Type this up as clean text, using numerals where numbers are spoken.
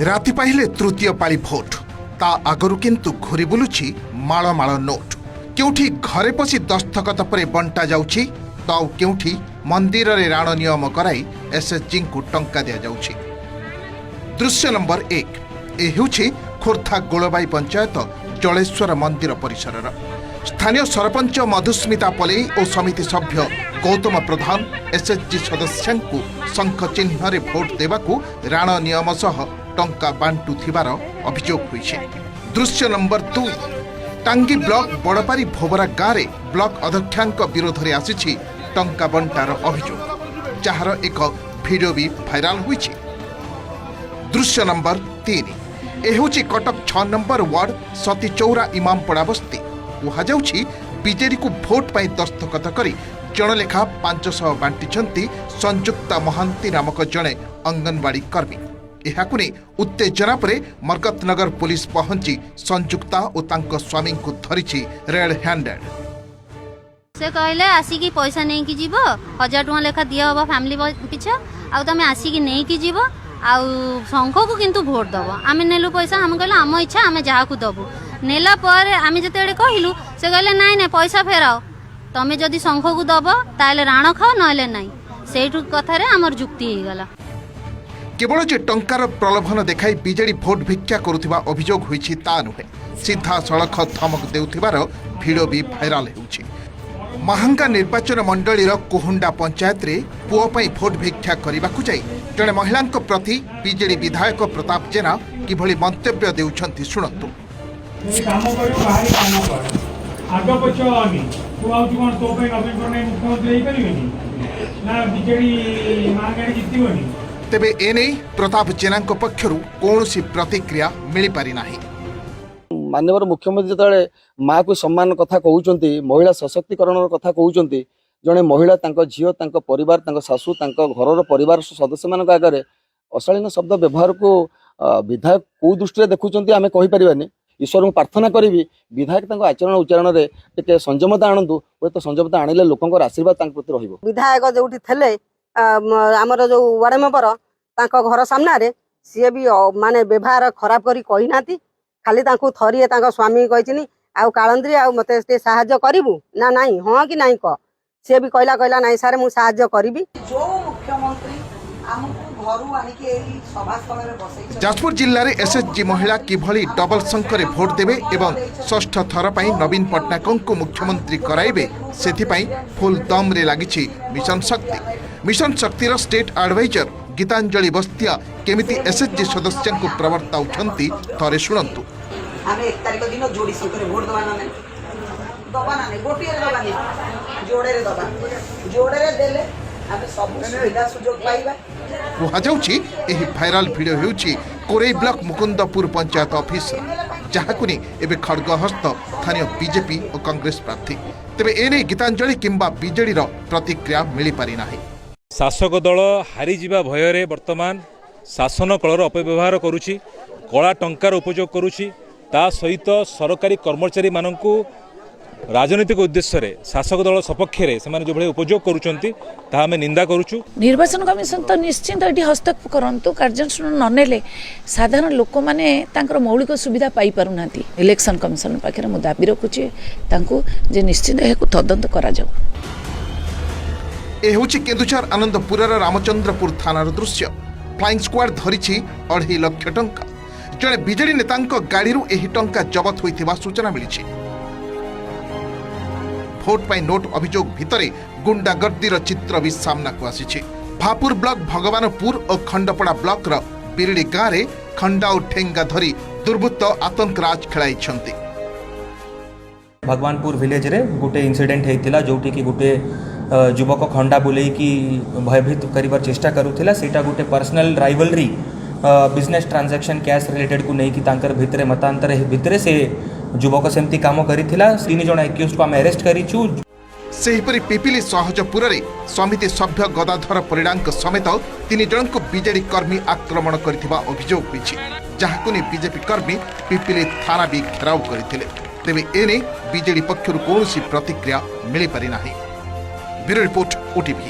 ରାତି ପାହିଲେ ତୃତୀୟ ପାଳି ଭୋଟ। ତା ଆଗରୁ କିନ୍ତୁ ଘୁରି ବୁଲୁଛି ମାଳ ମାଳ ନୋଟ୍। କେଉଁଠି ଘରେ ପଶି ଦସ୍ତଖତ ପରେ ବଣ୍ଟା ଯାଉଛି ତ ଆଉ କେଉଁଠି ମନ୍ଦିରରେ ରାଣ ନିୟମ କରାଇ ଏସ୍ଏଚ୍ଜିଙ୍କୁ ଟଙ୍କା ଦିଆଯାଉଛି। ଦୃଶ୍ୟ ନମ୍ବର 1। ଏ ହେଉଛି ଖୋର୍ଦ୍ଧା ଗୋଳବାଇ ପଞ୍ଚାୟତ ଜଳେଶ୍ୱର ମନ୍ଦିର ପରିସରର। ସ୍ଥାନୀୟ ସରପଞ୍ଚ ମଧୁସ୍ମିତା ପଲେଇ ଓ ସମିତି ସଭ୍ୟ ଗୌତମ ପ୍ରଧାନ ଏସ୍ଏଚ୍ଜି ସଦସ୍ୟଙ୍କୁ ଶଙ୍ଖ ଚିହ୍ନରେ ଭୋଟ ଦେବାକୁ ରାଣ ନିୟମ ସହ ଟଙ୍କା ବାଣ୍ଟୁଥିବାର ଅଭିଯୋଗ ହୋଇଛି। ଦୃଶ୍ୟ ନମ୍ବର 2। ଟାଙ୍ଗି ବ୍ଲକ ବଡ଼ପାରି ଭୋବରା ଗାଁରେ ବ୍ଲକ ଅଧ୍ୟକ୍ଷାଙ୍କ ବିରୋଧରେ ଆସିଛି ଟଙ୍କା ବଣ୍ଟାର ଅଭିଯୋଗ, ଯାହାର ଏକ ଭିଡ଼ିଓ ବି ଭାଇରାଲ ହୋଇଛି। ଦୃଶ୍ୟ ନମ୍ବର 3। ଏ ହେଉଛି କଟକ 6 ନମ୍ବର ୱାର୍ଡ ସତୀଚୌରା ଇମାମପଡ଼ା ବସ୍ତି। କୁହାଯାଉଛି, ବିଜେଡିକୁ ଭୋଟ ପାଇଁ ଦସ୍ତଖତ କରି ଜଣ ଲେଖା 500 ବାଣ୍ଟିଛନ୍ତି ସଂଯୁକ୍ତା ମହାନ୍ତି ନାମକ ଜଣେ ଅଙ୍ଗନବାଡ଼ି କର୍ମୀ। ଏହାକୁ ନେଇ ଉତ୍ତେଜନା ପରେ ମର୍କତନଗର ପୋଲିସ ପହଞ୍ଚି ସଂଯୁକ୍ତା ଓ ତାଙ୍କ ସ୍ୱାମୀଙ୍କୁ ଧରିଛି ରେଡ୍ ହ୍ୟାଣ୍ଡେଡ୍। ସେ କହିଲେ, ଆସିକି ପଇସା ନେଇକି ଯିବ, 1000 ଟଙ୍କା ଲେଖା ଦିଆହବ ଫ୍ୟାମିଲି ପିଛା, ଆଉ ତମେ ଆସିକି ନେଇକି ଯିବ, ଆଉ ଶଙ୍ଖକୁ କିନ୍ତୁ ଭୋଟ ଦବ। ଆମେ ନେଲୁ ପଇସା। ଆମେ କହିଲୁ, ଆମ ଇଚ୍ଛା, ଆମେ ଯାହାକୁ ଦବୁ। ନେଲା ପରେ ଆମେ ଯେତେବେଳେ କହିଲୁ, ସେ କହିଲେ, ନାଇଁ ନାଇଁ, ପଇସା ଫେରାଅ। ତମେ ଯଦି ଶଙ୍ଖକୁ ଦବ ତାହେଲେ ରାଣ ଖାଅ, ନହେଲେ ନାଇଁ। ସେଇଠୁ କଥାରେ ଆମର ଯୁକ୍ତି ହେଇଗଲା। କେବଳ ଯେ ଟଙ୍କାର ପ୍ରଲୋଭନ ଦେଖାଇ ବିଜେଡି ଭୋଟ ଭିକ୍ଷା କରୁଥିବା ଅଭିଯୋଗ ହୋଇଛି ତା ନୁହେଁ, ସିଧାସଳଖ ଧମକ ଦେଉଥିବାର ଭିଡ଼ିଓ ବି ଭାଇରାଲ ହେଉଛି। ମାହାଙ୍ଗା ନିର୍ବାଚନ ମଣ୍ଡଳୀର କୁହୁଣ୍ଡା ପଞ୍ଚାୟତରେ ପୁଅ ପାଇଁ ଭୋଟ ଭିକ୍ଷା କରିବାକୁ ଯାଇ ଜଣେ ମହିଳାଙ୍କ ପ୍ରତି ବିଜେଡି ବିଧାୟକ ପ୍ରତାପ ଜେନା କିଭଳି ମନ୍ତବ୍ୟ ଦେଉଛନ୍ତି, ଶୁଣନ୍ତୁ। ଯଦି କାମ କରିବୁ, ବାହାରି କାମ କର, ଆଗ ପଛ ହନି। ତୁ ଭାବୁଛୁ କ'ଣ ତୋ ପାଇଁ ନବୀନ ପଟ୍ଟନାୟକ ମୁଖ୍ୟମନ୍ତ୍ରୀ ହେଇପାରିବେନି ନା ବିଜେଡି ମାହାଙ୍ଗାରେ ଜିତିବନି? ତେବେ ଏନେଇ ପ୍ରତାପ ଜେନାଙ୍କ ପକ୍ଷରୁ କୌଣସି ପ୍ରତିକ୍ରିୟା ମିଳିପାରି ନାହିଁ। ମାନ୍ୟବର ମୁଖ୍ୟମନ୍ତ୍ରୀ ଯେତେବେଳେ ମାଆକୁ ସମ୍ମାନ କଥା କହୁଛନ୍ତି, ମହିଳା ସଶକ୍ତିକରଣର କଥା କହୁଛନ୍ତି, ଜଣେ ମହିଳା ତାଙ୍କ ଝିଅ, ତାଙ୍କ ପରିବାର, ତାଙ୍କ ଶାଶୁ, ତାଙ୍କ ଘରର ପରିବାର ସଦସ୍ୟମାନଙ୍କ ଆଗରେ ଅଶାଳୀନ ଶବ୍ଦ ବ୍ୟବହାରକୁ ବିଧାୟକ କୋଉ ଦୃଷ୍ଟିରେ ଦେଖୁଛନ୍ତି, ଆମେ କହିପାରିବାନି। ଈଶ୍ୱରଙ୍କୁ ପ୍ରାର୍ଥନା କରିବି, ବିଧାୟକ ତାଙ୍କ ଆଚରଣ ଉଚ୍ଚାରଣରେ ଟିକେ ସଂଯମତା ଆଣନ୍ତୁ। ହୁଏତ ସଂଯମତା ଆଣିଲେ ଲୋକଙ୍କର ଆଶୀର୍ବାଦ ତାଙ୍କ ପ୍ରତି ରହିବ। ବିଧାୟକ ଯୋଉଠି ଥିଲେ, ଆମର ଯୋଉ ୱାର୍ଡ ମେମ୍ବର, ତାଙ୍କ ଘର ସାମ୍ନାରେ ସିଏ ବି ମାନେ ବ୍ୟବହାର ଖରାପ କରି କହିନାହାନ୍ତି। ଖାଲି ତାଙ୍କୁ ଥରିଏ ତାଙ୍କ ସ୍ୱାମୀ କହିଚିନି, ଆଉ କାଳନ୍ଦ୍ରୀ, ଆଉ ମତେ ଟିକେ ସାହାଯ୍ୟ କରିବୁ ନା ନାଇଁ, ହଁ କି ନାଇଁ କହ। ସିଏ ବି କହିଲା, ନାଇଁ ସାର୍, ମୁଁ ସାହାଯ୍ୟ କରିବି। ଯୋଉ ମୁଖ୍ୟମନ୍ତ୍ରୀ ଆମକୁ ଘରୁ ଆଣିକି ଏଇ ସଭାସ୍ଥଳରେ ବସେଇଛନ୍ତି, ଯାଜପୁର ଜିଲ୍ଲାରେ ଏସ୍ଏଚ୍ଜି ମହିଳା କିଭଳି ଡବଲ ଶଙ୍ଖରେ ଭୋଟ ଦେବେ ଏବଂ ଷଷ୍ଠ ଥର ପାଇଁ ନବୀନ ପଟ୍ଟନାୟକଙ୍କୁ ମୁଖ୍ୟମନ୍ତ୍ରୀ କରାଇବେ, ସେଥିପାଇଁ ଫୁଲ୍ ଦମ୍ରେ ଲାଗିଛି ମିଶନ ଶକ୍ତି। ମିଶନ ଶକ୍ତିର ଷ୍ଟେଟ୍ ଆଡଭାଇଜର ଗୀତାଞ୍ଜଳି ବସ୍ତିଆ କେମିତି ଏସ୍ଏଚ୍ଜି ସଦସ୍ୟଙ୍କୁ ପ୍ରବର୍ତ୍ତାଉଛନ୍ତି, ଥରେ ଶୁଣନ୍ତୁ। ଆମେ 1 ତାରିଖ ଦିନ ଯୋଡ଼ି ଶଙ୍ଖରେ ଭୋଟ ଦବା ନା ନାଇଁ? ଦବା ନା ନାଇଁ? ଗୋଟିଏରେ ଦବାନି, ଯୋଡ଼େରେ ଦବା। ଯୋଡ଼େରେ ଦେଲେ ଆମେ ସବୁ ସୁବିଧା ସୁଯୋଗ ପାଇବା। କୁହାଯାଉଛି, ଏହି ଭାଇରାଲ ଭିଡ଼ିଓ ହେଉଛି କୋରେଇ ବ୍ଲକ ମୁକୁନ୍ଦପୁର ପଞ୍ଚାୟତ ଅଫିସର, ଯାହାକୁ ନେଇ ଏବେ ଖଡ଼ଗହସ୍ତ ସ୍ଥାନୀୟ ବିଜେପି ଓ କଂଗ୍ରେସ ପ୍ରାର୍ଥୀ। ତେବେ ଏନେଇ ଗୀତାଞ୍ଜଳି କିମ୍ବା ବିଜେଡିର ପ୍ରତିକ୍ରିୟା ମିଳିପାରି ନାହିଁ। ଶାସକ ଦଳ ହାରିଯିବା ଭୟରେ ବର୍ତ୍ତମାନ ଶାସନ କଳର ଅପବ୍ୟବହାର କରୁଛି, କଳା ଟଙ୍କାର ଉପଯୋଗ କରୁଛି। ତା ସହିତ ସରକାରୀ କର୍ମଚାରୀମାନଙ୍କୁ ରାଜନୈତିକ ଉଦ୍ଦେଶ୍ୟରେ ଶାସକ ଦଳ ସପକ୍ଷରେ ସେମାନେ ଯେଉଁଭଳି ଉପଯୋଗ କରୁଛନ୍ତି, ତାହା ଆମେ ନିନ୍ଦା କରୁଛୁ। ନିର୍ବାଚନ କମିଶନ ତ ନିଶ୍ଚିନ୍ତ ଏଠି ହସ୍ତକ୍ଷେପ କରନ୍ତୁ। କାର୍ଯ୍ୟାନୁଷ୍ଠାନ ନ ନେଲେ ସାଧାରଣ ଲୋକମାନେ ତାଙ୍କର ମୌଳିକ ସୁବିଧା ପାଇପାରୁନାହାନ୍ତି। ଇଲେକ୍ସନ କମିଶନ ପାଖରେ ମୁଁ ଦାବି ରଖୁଛି ତାଙ୍କୁ ଯେ ନିଶ୍ଚିନ୍ତ ଏହାକୁ ତଦନ୍ତ କରାଯାଉ। ଏ ହେଉଛି କେନ୍ଦୁଝର ଆନନ୍ଦପୁରର ରାମଚନ୍ଦ୍ରପୁର ଥାନାର ଦୃଶ୍ୟ। ଫ୍ଲାଇଂ ସ୍କ୍ୱାଡ୍ ଧରିଛି 2.5 ଲକ୍ଷ ଟଙ୍କା। ଜଣେ ବିଜେଡି ନେତାଙ୍କ ଗାଡ଼ିରୁ ଏହି ଟଙ୍କା ଜବତ ହୋଇଥିବା ସୂଚନା ମିଳିଛି। ଭୋଟ ପାଇଁ ନୋଟ୍ ଅଭିଯୋଗ ଭିତରେ ଗୁଣ୍ଡାଗର୍ଦ୍ଦିର ଚିତ୍ର ବି ସାମ୍ନାକୁ ଆସିଛି। ଭାପୁର ବ୍ଲକ ଭଗବାନପୁର ଓ ଖଣ୍ଡପଡ଼ା ବ୍ଲକର ବିରିଡ଼ି ଗାଁରେ ଖଣ୍ଡା ଓ ଠେଙ୍ଗା ଧରି ଦୁର୍ବୃତ୍ତ ଆତଙ୍କରାଜ ଖେଳାଇଛନ୍ତି। ଭଗବାନପୁର ଭିଲେଜରେ ଗୋଟେ ଇନସିଡେଣ୍ଟ ହେଇଥିଲା, ଯେଉଁଠିକି ଗୋଟେ ଯୁବକ ଖଣ୍ଡା ବୁଲେଇକି ଭୟଭୀତ କରିବାର ଚେଷ୍ଟା କରୁଥିଲା। ସେଇଟା ଗୋଟେ ପର୍ସନାଲ ରାଇଭଲରି, ବିଜନେସ୍ ଟ୍ରାଞ୍ଜାକ୍ସନ୍, କ୍ୟାଶ୍ ରିଲେଟେଡ୍କୁ ନେଇକି ତାଙ୍କର ଭିତରେ ମତାନ୍ତର ଭିତରେ ସେ ଯୁବକ ସେମିତି କାମ କରିଥିଲା। ତିନି ଜଣ ଆକ୍ୟୁଜ୍ଡକୁ ଆମେ ଆରେଷ୍ଟ କରିଛୁ। ସେହିପରି ପିପିଲି ସହଜପୁରରେ ସମିତି ସଭ୍ୟ ଗଦାଧର ପରିଡ଼ାଙ୍କ ସମେତ ତିନି ଜଣଙ୍କୁ ବିଜେଡି କର୍ମୀ ଆକ୍ରମଣ କରିଥିବା ଅଭିଯୋଗ ହୋଇଛି, ଯାହାକୁ ନେଇ ବିଜେପି କର୍ମୀ ପିପିଲି ଥାନା ବି ଘେରାଉ କରିଥିଲେ। ତେବେ ଏନେଇ ବିଜେଡି ପକ୍ଷରୁ କୌଣସି ପ୍ରତିକ୍ରିୟା ମିଳିପାରି ନାହିଁ। Bureau report, OTV.